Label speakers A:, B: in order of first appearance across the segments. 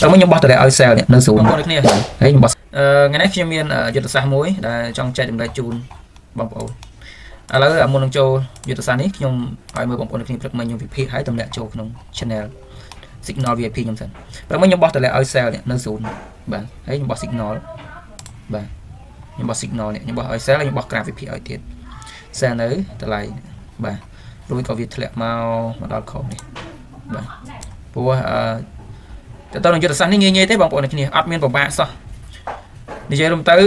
A: តែមកខ្ញុំបោះតម្លាក់ឲ្យ sell នេះនៅ0
B: បងប្អូនដូចគ្នា
A: ហើយខ្ញុំបោះ
B: ថ្ងៃនេះខ្ញុំមានយុទ្ធសាស្ត្រមួយដែលចង់ចែករំលែកជូនបងប្អូនឥឡូវមុននឹងចូលយុទ្ធសាស្ត្រនេះខ្ញុំឲ្យមើលបងប្អូនដូចគ្នាព្រឹកមិញខ្ញុំវិភាគឲ្យតម្លាក់ចូលក្នុង channel signal VIP ខ្ញុំសិនព្រឹកមិញខ្ញុំបោះតម្លាក់ឲ្យ sell នេះនៅ0បាទហើយខ្ញុំបោះ signal បាទខ្ញុំបោះ signal នេះខ្ញុំបោះឲ្យ sell ហើយខ្ញុំបោះ graph វិភាគឲ្យទៀត sell នៅតម្លៃបាទរួចក៏វាធ្លាក់មកមកដល់ខុសនេះបាទព្រោះអឺតើតើនឹងយុទ្ធសាស្ត្រនេះងាយៗទេបងប្អូនអ្នកគ្នាអត់មានពិបាកសោះនិយាយរំទៅ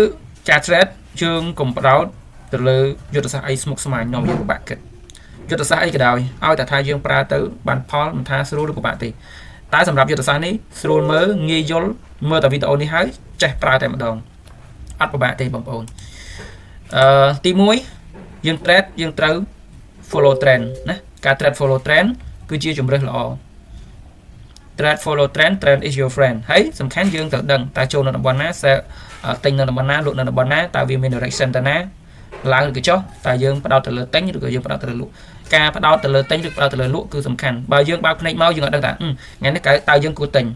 B: ការ trade ជើងកុំផ្ដោតទៅលើយុទ្ធសាស្ត្រអីស្មុគស្មាញនាំយើងពិបាកគិតយុទ្ធសាស្ត្រអីក៏ដោយឲ្យតែថាយើងប្រើទៅបានផលមិនថាស្រួលឬពិបាកទេតែសម្រាប់យុទ្ធសាស្ត្រនេះស្រួលមើលងាយយល់មើលតែវីដេអូនេះហើយចេះប្រើតែម្ដងអត់ពិបាកទេបងប្អូនទី1យើង trade យើងត្រូវ follow trend ណាការ trade follow trend គឺជាជំរើសល្អ trade follow trend, trend is your friend ហើយសំខាន់យើងត្រូវដឹងតើចូលនៅតំបន់ណា sell ទិញនៅតំបន់ណាលក់នៅតំបន់ណាតើវាមាន direction ទៅណាឡើងឬក៏ចុះតើយើងផ្ដោតទៅលើទិញឬក៏យើងផ្ដោតទៅលើលក់ការផ្ដោតទៅលើទិញឬផ្ដោតទៅលើលក់គឺសំខាន់បើយើងបើកភ្នែកមកយើងអត់ដឹងថាថ្ងៃនេះតើយើងគួរទិញ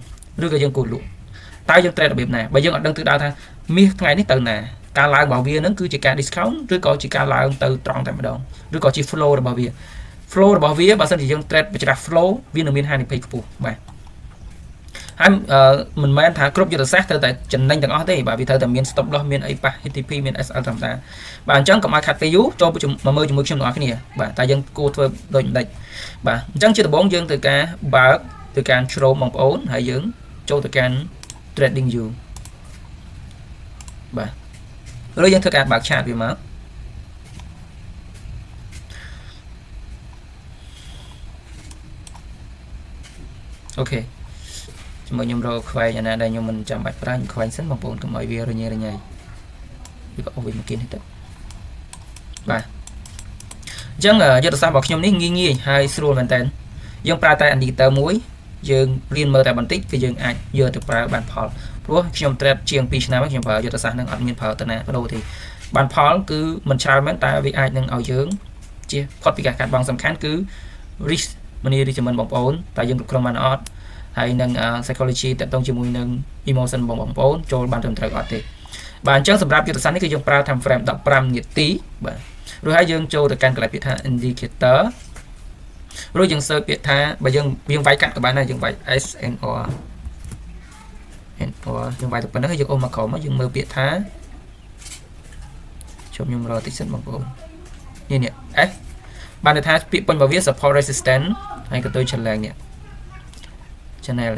B: ឬក៏យើងគួរលក់តើយើង trade របៀបណាបើយើងអត់ដឹងទិសដៅថាមាសថ្ងៃនេះទៅណាការឡើងរបស់វានឹងគឺជាការ discount ឬក៏ជាការឡើងទៅត្រង់តែម្ដងឬក៏ជា flow របស់វា flow របស់វាបើសិនជាយើង trade បច្រាស់ flow វានឹងមានហានិភ័យខ្ពស់បាទហើយមិនមែនថាគ្រប់យុទ្ធសាស្ត្រត្រូវតែចំណេញទាំងអស់ទេបាទវាត្រូវតែមាន stop loss មានអីប៉ះ TP មាន SL ធម្មតាបាទអញ្ចឹងកុំឲ្យខាត់ពេលយូរចូលមកមើលជាមួយខ្ញុំទាំងអស់គ្នាបាទតែយើងគួរធ្វើដូចម្ដេចបាទអញ្ចឹងជាដំបូងយើងត្រូវការបើកទៅកាន់ Chrome បងប្អូនហើយយើងចូលទៅកាន់ Trading View បាទឬយើងធ្វើការបើក chart វាមក OK ជាមួយខ្ញុំរកខ្វែងអាណាដែលខ្ញុំមិនចាំបាច់ប្រើខ្ញុំខ្វែងសិនបងប្អូនកុំឲ្យវារញ៉េរញ៉ៃវាក៏អូសវាមកគៀននេះទៅបាទអញ្ចឹងយុទ្ធសាស្ត្ររបស់ខ្ញុំនេះងាយងាយហើយស្រួលមែនតើយើងប្រើតែ indicator មួយយើងរៀនមើលតែបន្តិចគឺយើងអាចយកទៅប្រើបានផលព្រោះខ្ញុំ trade ជាង2ឆ្នាំហើយខ្ញុំប្រើយុទ្ធសាស្ត្រនឹងអត់មានប្រើទៅណាបដូរទេបានផលគឺមិនច្រើនមែនតែវាអាចនឹងឲ្យយើងជាផុតពីការកាត់បងសំខាន់គឺ risk money management បងប្អូនតើយើងគ្រប់គ្រងបានអត់ហើយនឹង psychology តកតងជាមួយនឹង emotion បងប្អូនចូលបានត្រឹមត្រូវអត់ទេបាទអញ្ចឹងសម្រាប់យុទ្ធសាស្ត្រនេះគឺយើងប្រើ time frame 15នាទីបាទរួចហើយយើងចូលទៅកាន់កន្លែងពាក្យថា indicator រួចយើង search ពាក្យថាបើយើងយើងវាយកាត់ក៏បានដែរយើងវាយ SNR NR យើងវាយទៅប៉ុណ្្នឹងហើយយើងអូសមកក្រោមមកយើងមើលពាក្យថាជុំខ្ញុំរកតិចសិនបងប្អូននេះនេះ S បានន័យថាពាក្យពេញរបស់វា support resistance ហើយក៏ទៅ challenge នេះ channel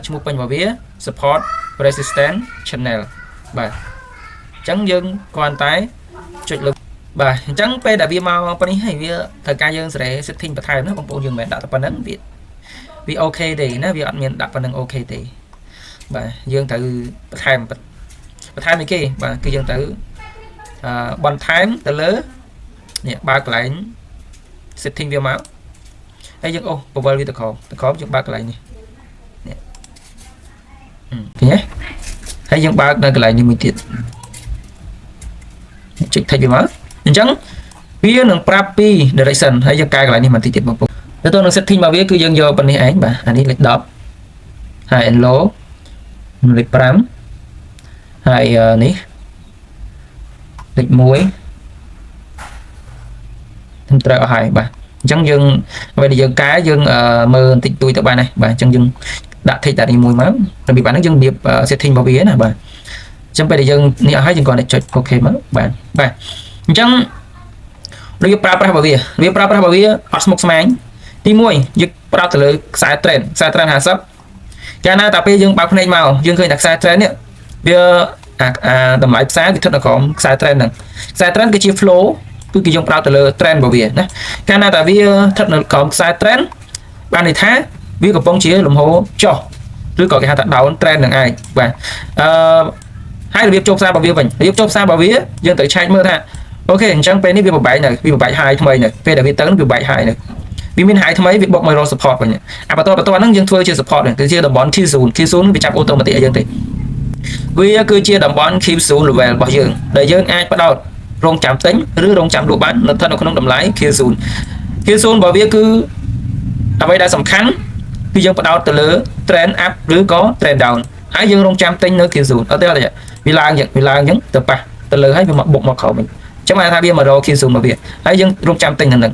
B: ឈ្មោះពេញរបស់វា support resistance channel បាទអញ្ចឹងយើងគ្រាន់តែចុចលើបាទអញ្ចឹងពេលដែលវាមកប៉ុណ្នេះហើយវាត្រូវការយើងសេរី setting បន្ថែមណាបងប្អូនយើងមិនមែនដាក់តែប៉ុណ្្នឹងវាវា OK ទេណាវាអត់មានដាក់ប៉ុណ្្នឹង OK ទេបាទយើងត្រូវបន្ថែមបន្ថែមអីគេបាទគឺយើងត្រូវអឺបន្ថែមទៅលើនេះបើកកន្លែង setting វាមកហើយយើងអូសពវល់វាទៅក្រោមទៅក្រោមយើងបើកកន្លែងនេះនេះឃើញទេហើយយើងបើកនៅកន្លែងនេះមួយទៀតចុច tick វាមកអញ្ចឹងវានឹងប្រាប់ពី direction ហើយយើងកែកន្លែងនេះបន្តិចទៀតបងប្អូនទៅទៅនឹង setting របស់វាគឺយើងយកប៉ុណ្នេះឯងបាទអានេះលេខ10 high and low លេខ5ហើយនេះលេខ1ខ្ញុំត្រូវអស់ហើយបាទអញ្ចឹងយើងអ្វីដែលយើងកែយើងមើលបន្តិចតួចទៅបានហើយបាទអញ្ចឹងយើងដាក់ tick តែនេះមួយមករបៀបហ្នឹងយើងរបៀប setting របស់វាណាបាទអញ្ចឹងពេលដែលយើងនេះអស់ហើយយើងគ្រាន់តែចុច OK មកបាទបាទអញ្ចឹងរបៀបប្រើប្រាស់របស់វារបៀបប្រើប្រាស់របស់វាអត់ស្មុគស្មាញទី1យើងប្រើទៅលើខ្សែ trend ខ្សែ trend 50កាលណាតែពេលយើងបើកភ្នែកមកយើងឃើញតែខ្សែ trend នេះវាអាអាតម្លៃផ្សារវាស្ថិតនៅក្រោមខ្សែ trend ហ្នឹងខ្សែ trend គឺជា flow គឺគេយើងប្រើទៅលើ trend របស់វាណាកាលណាតែវាស្ថិតនៅក្រោមខ្សែ trend បានន័យថាវាកំពុងជាលំហូរចុះឬក៏គេហៅថា down trend នឹងឯងបាទអឺហើយរបៀបចូលផ្សាររបស់វាវិញរបៀបចូលផ្សាររបស់វាយើងត្រូវឆែកមើលថា OK អញ្ចឹងពេលនេះវាបំបែកនៅវាបំបែក high ថ្មីនៅពេលដែលវាទៅវាបំបែក high នៅវាមាន high ថ្មីវាបុកមករក support វិញអាបន្តបន្តហ្នឹងយើងធ្វើជា support វិញគឺជាតំបន់ key zone key zone វាចាប់ automatic ឲ្យយើងទេវាគឺជាតំបន់ key zone level របស់យើងដែលយើងអាចផ្ដោតរងចាំទិញឬរងចាំលក់បាននៅស្ថិតនៅក្នុងតម្លៃ key zone key zone របស់វាគឺអ្វីដែលសំខាន់ គឺយើងផ្ដោតទៅលើ trend up ឬក៏ trend down ហើយយើងរងចាំទិញនៅ kill zone អត់ទេអត់ទេវាឡើងចឹងវាឡើងចឹងទៅប៉ះទៅលើហើយវាមកបុកមកក្រោមវិញចឹងបានថាវាមករក kill zone មកវាហើយយើងរងចាំទិញនៅនឹង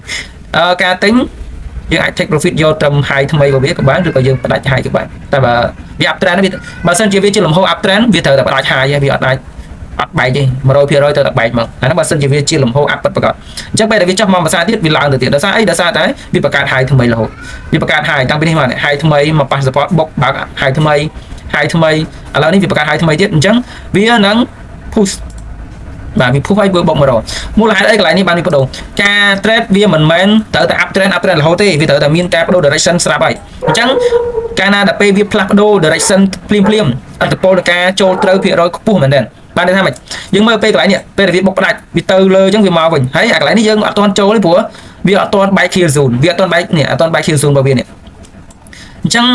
B: អឺការទិញយើងអាច take profit យកត្រឹម high ថ្មីរបស់វាក៏បានឬក៏យើងផ្ដាច់ high ក៏បានតែបើវា up trend វាបើសិនជាវាជាលំហ up trend វាត្រូវតែផ្ដាច់ high ហើយវាអត់អាចអត់បែកទេ100%ទៅតែបែកមកអាហ្នឹងបើសិនជាវាជាលំហ up ពិតប្រាកដអញ្ចឹងពេលដែលវាចុះមកភាសាទៀតវាឡើងទៅទៀតដោយសារអីដោយសារតែវាបង្កើត high ថ្មីរហូតវាបង្កើត high តាំងពីនេះមក high ថ្មីមកប៉ះ support បុកបើក high ថ្មី high ថ្មីឥឡូវនេះវាបង្កើត high ថ្មីទៀតអញ្ចឹងវានឹង push បាទវា push ឲ្យវាបុកមករមូលហេតុអីកន្លែងនេះបានវាបដូរការ trade វាមិនមែនត្រូវតែ up trend up trend រហូតទេវាត្រូវតែមានការបដូរ direction ស្រាប់ហើយអញ្ចឹងកាលណាដល់ពេលវាផ្លាស់ប្ដូរ direction ភ្លាមភ្លាមអត្តពលនៃការចូលត្រូវភាគរយខ្ពស់មែនទែនបានន័យថាម៉េចយើងមើលពេលកន្លែងនេះពេលដែលវាបុកផ្ដាច់វាទៅលើអញ្ចឹងវាមកវិញហើយអាកន្លែងនេះយើងអត់ទាន់ចូលទេព្រោះវាអត់ទាន់បែក kill zone វាអត់ទាន់បែកនេះអត់ទាន់បែក kill zone របស់វានេះអញ្ចឹង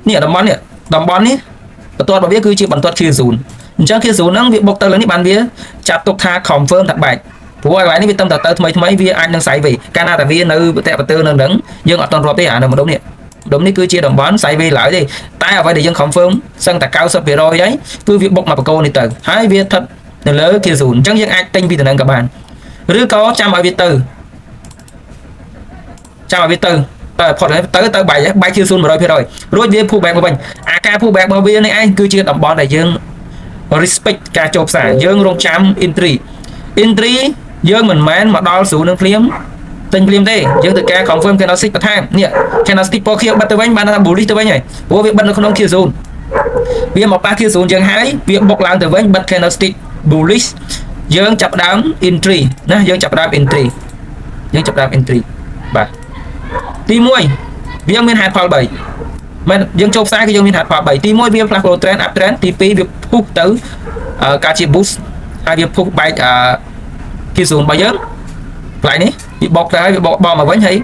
B: នេះតំបន់នេះតំបន់នេះបន្ទាត់របស់វាគឺជាបន្ទាត់ kill zone អញ្ចឹង kill zone ហ្នឹងវាបុកទៅលើនេះបានវាចាត់ទុកថា confirm ថាបែកព្រោះកន្លែងនេះវាទៅថ្មីថ្មីវាអាចនឹង sideways កាលណាតែវានៅប្រតិបត្តិនៅនឹងយើងអត់ទាន់រាប់ទេអានៅម្ដុំនេះម្ដុំនេះគឺជាតំបន់ sideways ឡើយទេតែអ្វីដែលយើង confirm សឹងតែ90%ហើយគឺវាបុកមកបកគោនេះទៅហើយវាស្ថិតនៅលើ kill zone អញ្ចឹងយើងអាចទិញពីតំណែងក៏បានឬក៏ចាំឲ្យវាទៅចាំឲ្យវាទៅទៅផុតទៅទៅបែកបែក kill zone 100%រួចវា pull back មកវិញអាការ pull back របស់វានេះឯងគឺជាតំបន់ដែលយើង respect ការចូលផ្សារយើងរងចាំ entry entry យើងមិនមែនមកដល់ស្រួលនឹងភ្លាមទិញភ្លាមទេយើងត្រូវការ confirm candlestick បន្ថែមនេះ candlestick ពណ៌ខៀវបិទទៅវិញបានថា bullish ទៅវិញហើយព្រោះវាបិទនៅក្នុង kill zone វាមកប៉ះ kill zone យើងហើយវាបុកឡើងទៅវិញបិទ candlestick bullish យើងចាប់ដើម entry ណាយើងចាប់ដើម entry យើងចាប់ដើម entry បាទទី1វាមានហេតុផល3មែនយើងចូលផ្សារគឺយើងមានហេតុផល3ទី1វាផ្លាស់ប្ដូរ trend up trend ទី2វា push ទៅការជា boost ហើយវា push បែកអឺ kill zone របស់យើងកន្លែងនេះវាបុកទៅហើយវាបុកបមកវិញហើយ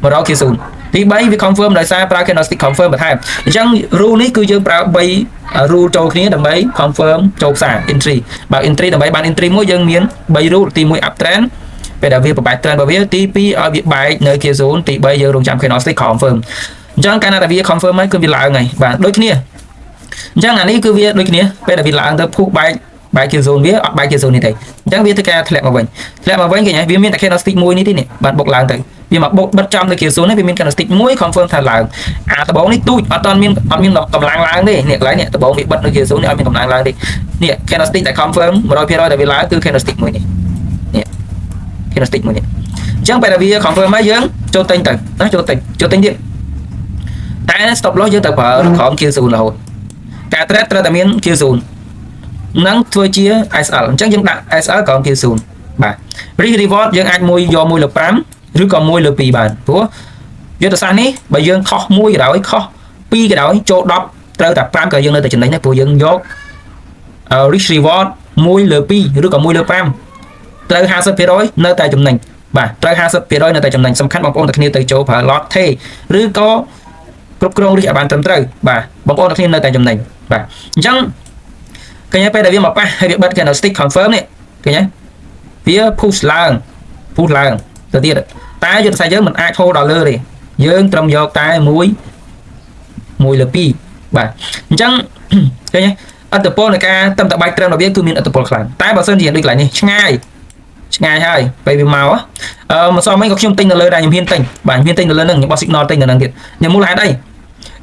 B: មករក kill zone ទី3វា confirm ដោយសារប្រើ candlestick confirm បន្ថែមអញ្ចឹង rule នេះគឺយើងប្រើ3 rule ចូលគ្នាដើម្បី confirm ចូលផ្សារ entry បើ entry ដើម្បីបាន entry មួយយើងមាន3 rule ទី1 up trend ពេលដែលវាប្របែក trend របស់វាទី2ឲ្យវាបែកនៅ kill zone ទី3យើងរងចាំ candlestick confirm អញ្ចឹងកាលណាតែវា confirm ហើយគឺវាឡើងហើយបាទដូចគ្នាអញ្ចឹងអានេះគឺវាដូចគ្នាពេលដែលវាឡើងទៅ push បែកបែក kill zone វាអត់បែក kill zone នេះទេអញ្ចឹងវាធ្វើការធ្លាក់មកវិញធ្លាក់មកវិញគេញ៉ៃវាមានតែ candlestick មួយនេះទេនេះបានបុកឡើងទៅវាមកបុកបិទចំនៅ kill zone នេះវាមាន candlestick មួយ confirm ថាឡើងអាដបងនេះទូចអត់ទាន់មានអត់មានកម្លាំងឡើងទេនេះកន្លែងនេះដបងវាបិទនៅ kill zone នេះអត់មានកម្លាំងឡើងទេនេះ candlestick ដែល confirm 100%ដែលវាឡើងគឺ candlestick មួយនេះនេះ candlestick មួយនេះអញ្ចឹងពេលដែលវា confirm ហើយយើងចូលទិញទៅណាចូលទិញចូលទិញទៀតតែ stop loss យើងត្រូវប្រើក្រោម kill zone រហូតការ trade ត្រូវតែមាន kill zone នឹងធ្វើជា SL អញ្ចឹងយើងដាក់ SL ក្រោម kill zone បាទ risk reward យើងអាចមួយយក1លើ5ឬក៏1លើ2បានព្រោះយុទ្ធសាស្ត្រនេះបើយើងខុស1ក៏ដោយខុស2ក៏ដោយចូល10ត្រូវតែ5ក៏យើងនៅតែចំណេញដែរព្រោះយើងយក risk reward 1លើ2ឬក៏1លើ5ត្រូវ50%នៅតែចំណេញបាទត្រូវ50%នៅតែចំណេញសំខាន់បងប្អូនទាំងគ្នាទៅចូលប្រើ lot ទេឬក៏គ្រប់គ្រង risk ឲ្យបានត្រឹមត្រូវបាទបងប្អូនទាំងគ្នានៅតែចំណេញបាទអញ្ចឹងឃើញពេលដែលវាមកប៉ះហើយវាបិទ candlestick confirm នេះឃើញទេវា push ឡើង push ឡើងទៅទៀតតែយុទ្ធសាស្ត្រយើងមិនអាចហូរដល់លើទេយើងត្រឹមយកតែ1 1លើ2បាទអញ្ចឹងឃើញទេអត្តពលនៃការត្រឹមតែបែកត្រឹមរបស់វាគឺមានអត្តពលខ្លាំងតែបើសិនជាដូចកន្លែងនេះឆ្ងាយឆ្ងាយហើយពេលវាមកអឺម្សិលមិញក៏ខ្ញុំទិញនៅលើដែរខ្ញុំហ៊ានទិញបាទខ្ញុំហ៊ានទិញនៅលើហ្នឹងខ្ញុំបោះ signal ទិញនៅហ្នឹងទៀតខ្ញុំមូលហេតុអី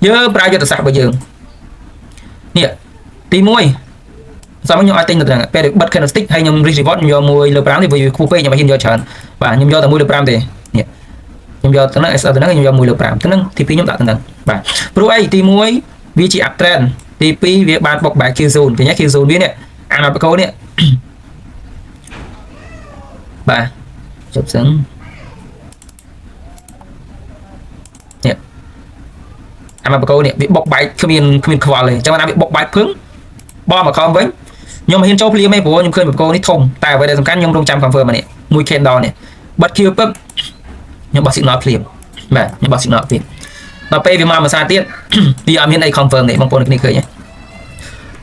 B: យើងប្រើយុទ្ធសាស្ត្ររបស់យើងនេះទី1សមខ្ញុំឲ្យទិញនៅត្រង់ពេលបិទ candlestick ហើយខ្ញុំ risk reward ខ្ញុំយក1លើ5នេះវាខ្ពស់ពេកខ្ញុំឲ្យហ៊ានយកច្រើនបាទខ្ញុំយកតែ1លើ5ទេនេះខ្ញុំយកទៅហ្នឹង SL ទៅហ្នឹងខ្ញុំយក1លើ5ទៅហ្នឹងទី2ខ្ញុំដាក់ទៅហ្នឹងបាទព្រោះអីទី1វាជា up trend ទី2វាបានបុកបែក kill zone ឃើញទេ kill zone វានេះអាមកបកោនេះបាទជប់សិននេះអាមកបកោនេះវាបុកបែកគ្មានគ្មានខ្វល់ទេអញ្ចឹងណាវាបុកបែកភឹងបោះមកខំវិញខ្ញុំហ៊ានចូលភ្លាមទេព្រោះខ្ញុំឃើញបកោនេះធំតែអ្វីដែលសំខាន់ខ្ញុំរងចាំ confirm នេះមួយ candle នេះបិទ kill ពឹបខ្ញុំបោះ signal ភ្លាមបាទខ្ញុំបោះ signal ភ្លាមដល់ពេលវាមកមួយសារទៀតវាអត់មានអី confirm ទេបងប្អូនគ្នាឃើញទេ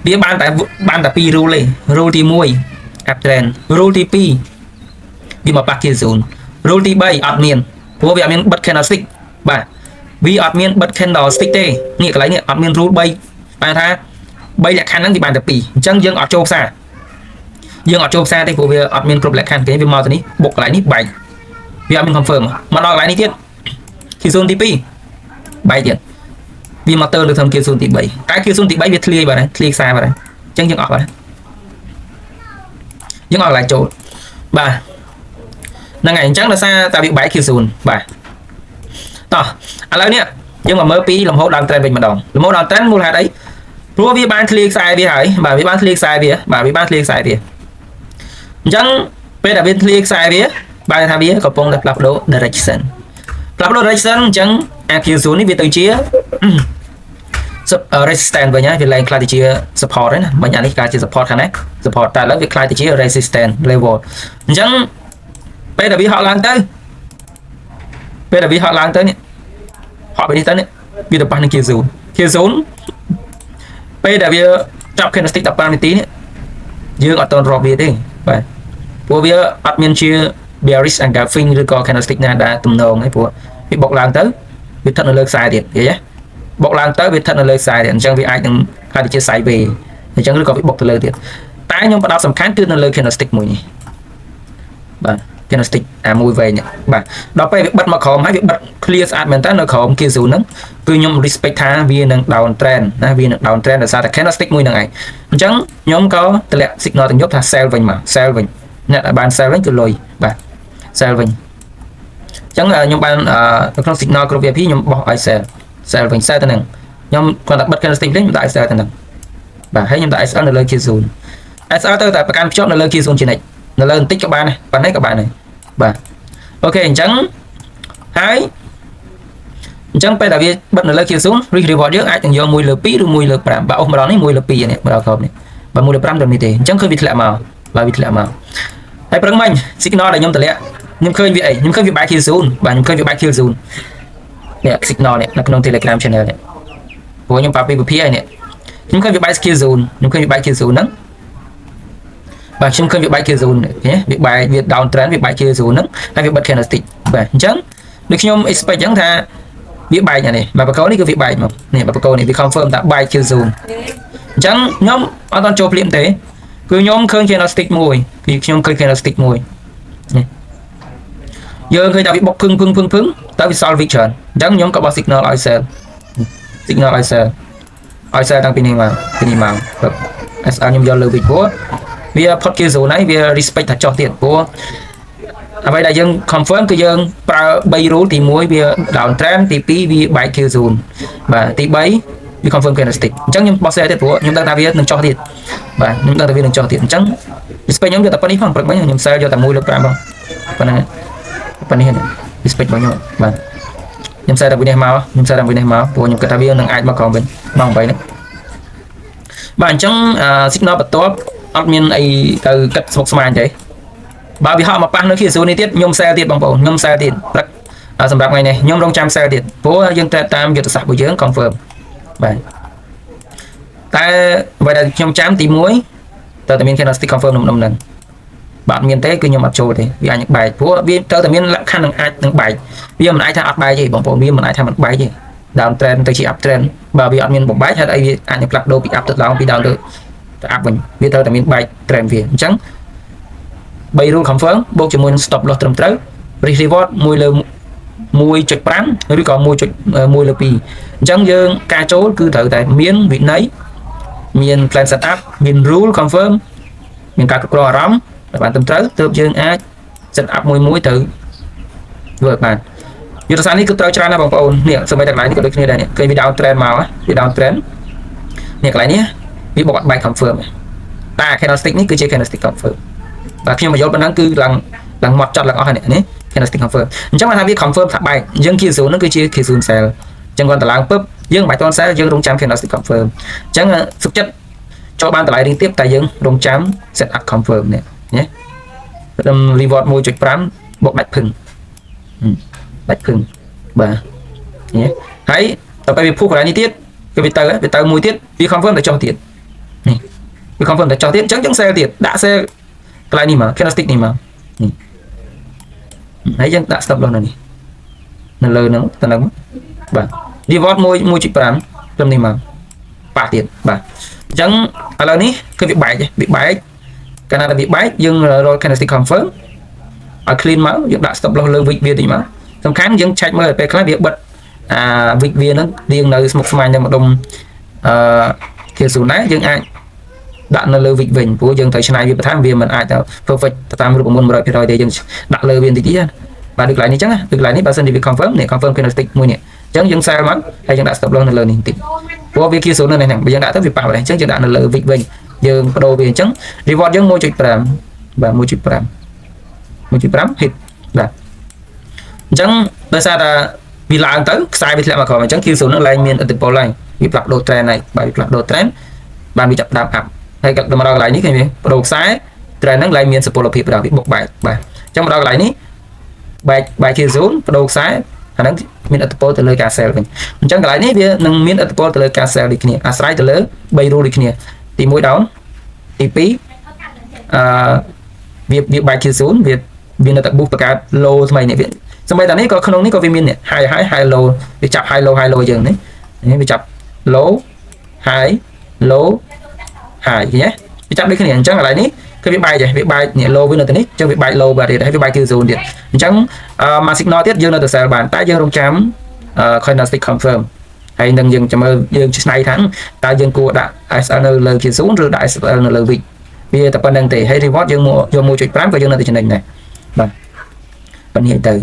B: វាបានតែបានតែ2 rule ទេ rule ទី1 up trend rule ទី2វាមកប៉ះ kill zone rule ទី3អត់មានព្រោះវាអត់មានបិទ candlestick បាទ វាអត់មានបិទ candle stick ទេនេះកន្លែងនេះអត់មាន rule 3បែរថា3លក្ខខណ្ឌហ្នឹងវាបានតែ2អញ្ចឹងយើងអត់ចូលផ្សារយើងអត់ចូលផ្សារទេព្រោះវាអត់មានគ្រប់លក្ខខណ្ឌគេវាមកទៅនេះបុកកន្លែងនេះបែកវាអត់មាន confirm មកដល់កន្លែងនេះទៀត kill zone ទី2បែកទៀតវាមកទៅលើធំ kill zone ទី3តែ kill zone ទី3វាធ្លាយបាត់ហើយធ្លាយខ្សែបាត់ហើយអញ្ចឹងយើងអស់បាត់ហើយយើងអស់កន្លែងចូលបាទហ្នឹងហើយអញ្ចឹងដោយសារតែវាបែក kill zone បាទតោះឥឡូវនេះយើងមកមើលពីលំហូរ down trend វិញម្ដងលំហូរ down trend មូលហេតុអីព្រោះវាបានធ្លាយខ្សែវាហើយបាទវាបានធ្លាយខ្សែវាបាទវាបានធ្លាយខ្សែវាអញ្ចឹងពេលដែលវាធ្លាយខ្សែវាបានថាវាកំពុងតែផ្លាស់ប្ដូរ direction ផ្លាស់ប្ដូរ direction អញ្ចឹងអា kill zone នេះវាទៅជា resistance វិញហើយវាឡើងក្លាយទៅជា support ហើយណាមិញអានេះក្លាយជា support ខាងនេះ support តែឥឡូវវាក្លាយទៅជា resistance level អញ្ចឹងពេលដែលវាហក់ឡើងទៅពេលដែលវាហក់ឡើងទៅនេះហក់ไปនេះទៅនេះវាទៅប៉ះនឹង kill zone kill zone ពេលដែលវាចាប់ candlestick 15នាទីនេះយើងអត់ទាន់រាប់វាទេបាទព្រោះវាអត់មានជា bearish engulfing ឬក៏ candlestick ណាដែលទំនងទេព្រោះវាបុកឡើងទៅវាស្ថិតនៅលើខ្សែទៀតយល់ទេបុកឡើងទៅវាស្ថិតនៅលើខ្សែទៀតអញ្ចឹងវាអាចនឹងក្លាយទៅជា sideways អញ្ចឹងឬក៏វាបុកទៅលើទៀតតែខ្ញុំផ្ដោតសំខាន់គឺនៅលើ candlestick មួយនេះបាទ candlestick អាមួយវែងនេះបាទដល់ពេលវាបិទមកក្រោមហើយវាបិទ clear ស្អាតមែនតើនៅក្រោម kill zone ហ្នឹងគឺខ្ញុំ respect ថាវានឹង down trend ណាវានឹង down trend ដោយសារតែ candlestick មួយហ្នឹងឯងអញ្ចឹងខ្ញុំក៏តម្លាក់ signal ទាំងយប់ថា sell វិញមក sell វិញអ្នកដែលបាន sell វិញគឺលុយបាទ sell វិញអញ្ចឹងខ្ញុំបាននៅក្នុង signal គ្រប់ VIP ខ្ញុំបោះឲ្យ sell sell វិញ sell ទៅហ្នឹងខ្ញុំគាត់តែបិទ candlestick វិញខ្ញុំដាក់ sell ទៅហ្នឹងបាទហើយខ្ញុំដាក់ SL នៅលើ kill zone SL ទៅតែប្រកាន់ភ្ជាប់នៅលើ kill zone ជានិច្ចនៅលើបន្តិចក៏បានដែរប៉ុណ្ណេះក៏បានដែរបាទ OK អញ្ចឹងហើយអញ្ចឹងពេលដែលវាបិទនៅលើ kill zone risk reward យើងអាចនឹងយក1លើ2ឬ1លើ5បាទអូសម្ដងនេះ1លើ2នេះម្ដងក្រោមនេះបាទ1លើ5ទៅនេះទេអញ្ចឹងឃើញវាធ្លាក់មកបាទវាធ្លាក់មកហើយប្រឹងមិញ signal ដែលខ្ញុំតម្លាក់ខ្ញុំឃើញវាអីខ្ញុំឃើញវាបែក kill zone បាទខ្ញុំឃើញវាបែក kill zone នេះ signal នេះនៅក្នុង Telegram channel នេះព្រោះខ្ញុំប្រាប់ពីវិភាគហើយនេះខ្ញុំឃើញវាបែក kill zone ខ្ញុំឃើញវាបែក kill zone ហ្នឹងបាទខ្ញុំឃើញវាបែក kill zone ឃើញទេវាបែកវា down trend វាបែក kill zone ហ្នឹងហើយវាបិទ candlestick បាទអញ្ចឹងដូចខ្ញុំ expect អញ្ចឹងថាវាបែកអានេះបាទបកោនេះគឺវាបែកមកនេះបាទបកោនេះវា confirm ថាបែក kill zone អញ្ចឹងខ្ញុំអត់ទាន់ចូលភ្លាមទេគឺខ្ញុំឃើញ candlestick មួយគឺខ្ញុំឃើញ candlestick មួយនេះយើងឃើញថាវាបុកភឹងភឹងភឹងភឹងតើវាសល់ wick ច្រើនអញ្ចឹងខ្ញុំក៏បោះ signal ឲ្យ sell signal ឲ្យ sell ឲ្យ sell តាំងពីនេះមកពីនេះមក SL ខ្ញុំយកលើ wick ព្រោះវាផុត kill zone ហើយវា respect ថាចុះទៀតព្រោះអ្វីដែលយើង confirm គឺយើងប្រើ3 rule ទី1វា down trend ទី2វាបែក kill zone បាទទី3វា confirm candlestick អញ្ចឹងខ្ញុំបោះ sell ទៀតព្រោះខ្ញុំដឹងថាវានឹងចុះទៀតបាទខ្ញុំដឹងថាវានឹងចុះទៀតអញ្ចឹង respect ខ្ញុំយកតែប៉ុណ្្នេះផងព្រឹកមិញខ្ញុំ sell យកតែ1លើ5ផងប៉ុណ្ណឹងប៉ុណ្្នេះ respect របស់ខ្ញុំបាទខ្ញុំ sell តែពីនេះមកខ្ញុំ sell តែពីនេះមកព្រោះខ្ញុំគិតថាវានឹងអាចមកក្រោមវិញម៉ោង8ហ្នឹងបាទអញ្ចឹង signal បន្ទាប់អត់មានអីទៅគិតស្មុគស្មាញទេបើវាហក់មកប៉ះនៅ kill zone នេះទៀតខ្ញុំ sell ទៀតបងប្អូនខ្ញុំ sell ទៀតព្រឹកសម្រាប់ថ្ងៃនេះខ្ញុំរងចាំ sell ទៀតព្រោះយើងត្រូវតាមយុទ្ធសាស្ត្ររបស់យើង confirm បាទតែអ្វីដែលខ្ញុំចាំទី1ត្រូវតែមាន candlestick confirm នំនំហ្នឹងបាទមានទេគឺខ្ញុំអត់ចូលទេវាអាចនឹងបែកព្រោះវាត្រូវតែមានលក្ខខណ្ឌនឹងអាចនឹងបែកវាមិនអាចថាអត់បែកទេបងប្អូនវាមិនអាចថាមិនបែកទេ down trend ទៅជា up trend បើវាអត់មានបំបែកហេតុអីវាអាចនឹងផ្លាស់ប្ដូរពី up ទៅ down ពី down ទៅទៅ up វិញវាត្រូវតែមានបែក trend វាអញ្ចឹង3 rule confirm បូកជាមួយនឹង stop loss ត្រឹមត្រូវ risk reward 1លើ1.5ឬក៏1.1លើ2អញ្ចឹងយើងការចូលគឺត្រូវតែមានវិន័យមាន plan setup មាន rule confirm មានការគ្រប់គ្រងអារម្មណ៍ដែលបានត្រឹមត្រូវទើបយើងអាច set up មួយមួយទៅធ្វើឲ្យបានយុទ្ធសាស្ត្រនេះគឺត្រូវច្រើនណាស់បងប្អូននេះសម្បីតែកន្លែងនេះក៏ដូចគ្នាដែរនេះឃើញវា down trend មកវា down trend នេះកន្លែងនេះវាបុកអត់បែក confirm តែ candlestick នេះគឺជា candlestick confirm បាទខ្ញុំបញ្យល់ប៉ុណ្ណឹងគឺឡើងឡើងមកចត់ឡើងអស់ហើយនេះ candlestick confirm អញ្ចឹងបានថាវា confirm ថាបែកអញ្ចឹង kill zone ហ្នឹងគឺជា kill zone sell អញ្ចឹងគាត់តឡើងពឹបយើងមិនបាច់តន់ sell យើងរងចាំ candlestick confirm អញ្ចឹងសុខចិត្តចូលបានតម្លៃរៀងទាបតែយើងរងចាំ set up confirm នេះណាត្រឹម reward 1.5បូកដាច់ភឹងដាច់ភឹងបាទនេះហើយដល់ពេលវាពុះកន្លែងនេះទៀតគឺវាទៅវាទៅមួយទៀតវា confirm តែចុះទៀតនេះវា confirm តែចុះទៀតអញ្ចឹងយើង sell ទៀតដាក់ sell កន្លែងនេះមក candlestick នេះមកនេះហើយយើងដាក់ stop loss នៅនេះនៅលើហ្នឹងទៅហ្នឹង បាទ reward 1 1.5ត្រឹមនេះមកប៉ះទៀតបាទអញ្ចឹងឥឡូវនេះគឺវាបែកវាបែកកាលណាតែវាបែកយើងរក candlestick confirm ឲ្យ clean មកយើងដាក់ stop loss លើ wick វាតិចមកសំខាន់យើងឆែកមើលពេលខ្លះវាបិទអា wick វាហ្នឹងរៀងនៅស្មុកស្មាញនៅម្ដុំអឺ kill zone ដែរយើងអាចដាក់នៅលើ wick វិញព្រោះយើងត្រូវឆ្នៃវាបន្ថែមវាមិនអាចទៅ perfect ទៅតាមរូបមន្ត100%ទេយើងដាក់លើវាបន្តិចទៀតបាទដូចកន្លែងនេះអញ្ចឹងដូចកន្លែងនេះបើសិនជាវា confirm នេះ confirm candlestick មួយនេះអញ្ចឹងយើង sell មកហើយយើងដាក់ stop loss នៅលើនេះបន្តិចព្រោះវា kill zone នៅនេះហ្នឹងបើយើងដាក់ទៅវាប៉ះបាត់អញ្ចឹងយើងដាក់នៅលើ wick វិញយើងបដូរវាអញ្ចឹង reward យើង1.5បាទ1.5 1.5 hit បាទអញ្ចឹងដោយសារតែវាឡើងទៅខ្សែវាធ្លាក់មកក្រោមអញ្ចឹង kill zone ហ្នឹងឡើងមានឥទ្ធិពលហើយវាផ្លាស់ប្ដូរ trend ហើយបាទវាផ្លាស់ប្ដូរ trend បានវាចាប់ដើម up ហើយក៏មកដល់កន្លែងនេះឃើញវាប្ដូរខ្សែ trend ហ្នឹងឡើងមានសុពលភាពដល់វាបុកបែកបាទអញ្ចឹងមកដល់កន្លែងនេះបែកបែក kill zone ប្ដូរខ្សែអាហ្នឹងមានឥទ្ធិពលទៅលើការ sell វិញអញ្ចឹងកន្លែងនេះវានឹងមានឥទ្ធិពលទៅលើការ sell ដូចគ្នាអាស្រ័យទៅលើ3 rule ដូចគ្នាទី1 down ទី2អឺវាវាបែក kill zone វាវានៅតែ boost បង្កើត low ថ្មីនេះវាសម្បីតែនេះក៏ក្នុងនេះក៏វាមាននេះ high high high low វាចាប់ high low high low យើងនេះនេះវាចាប់ low high low high ឃើញទេវាចាប់ដូចគ្នាអញ្ចឹងកន្លែងនេះគឺវាបែកដែរវាបែកនេះ low វានៅទីនេះអញ្ចឹងវាបែក low បាទទៀតហើយវាបែក kill zone ទៀតអញ្ចឹងអឺមក signal ទៀតយើងនៅតែ sell បានតែយើងរងចាំ candlestick confirm ហើយនឹងយើងចាំមើលយើងឆ្នៃថាតើយើងគួរដាក់ SL នៅលើ kill zone ឬដាក់ SL នៅលើ wick វាតែប៉ុណ្្នឹងទេហើយ reward យើងមកយក1.5ក៏យើងនៅតែចំណេញដែរបាទប៉ុណ្នេះទៅ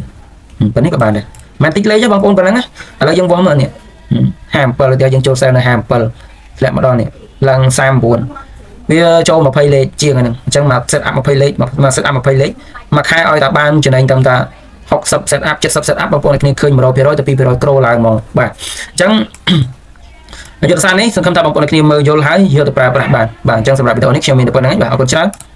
B: ប៉ុណ្នេះក៏បានដែរមិនតិចលេខទេបងប្អូនប៉ុណ្ណឹងណាឥឡូវយើងវាស់មើលនេះ57ទៅយើងចូល sell នៅ57ធ្លាក់មកដល់នេះឡើង39វាចូល20លេខជាងហ្នឹងអញ្ចឹងមក set up 20លេខមក set up 20លេខមួយខែឲ្យតែបានចំណេញតាមតា60 set up 70 set up បងប្អូនគ្នាឃើញ100%ទៅ200ក្រូឡើងហ្មងបាទអញ្ចឹងយុទ្ធសាស្ត្រនេះសង្ឃឹមថាបងប្អូនគ្នាមើលយល់ហើយយកទៅប្រើប្រាស់បានបាទអញ្ចឹងសម្រាប់វីដេអូនេះខ្ញុំមានតែប៉ុណ្្នឹងហើយបាទអរគុណច្រើន។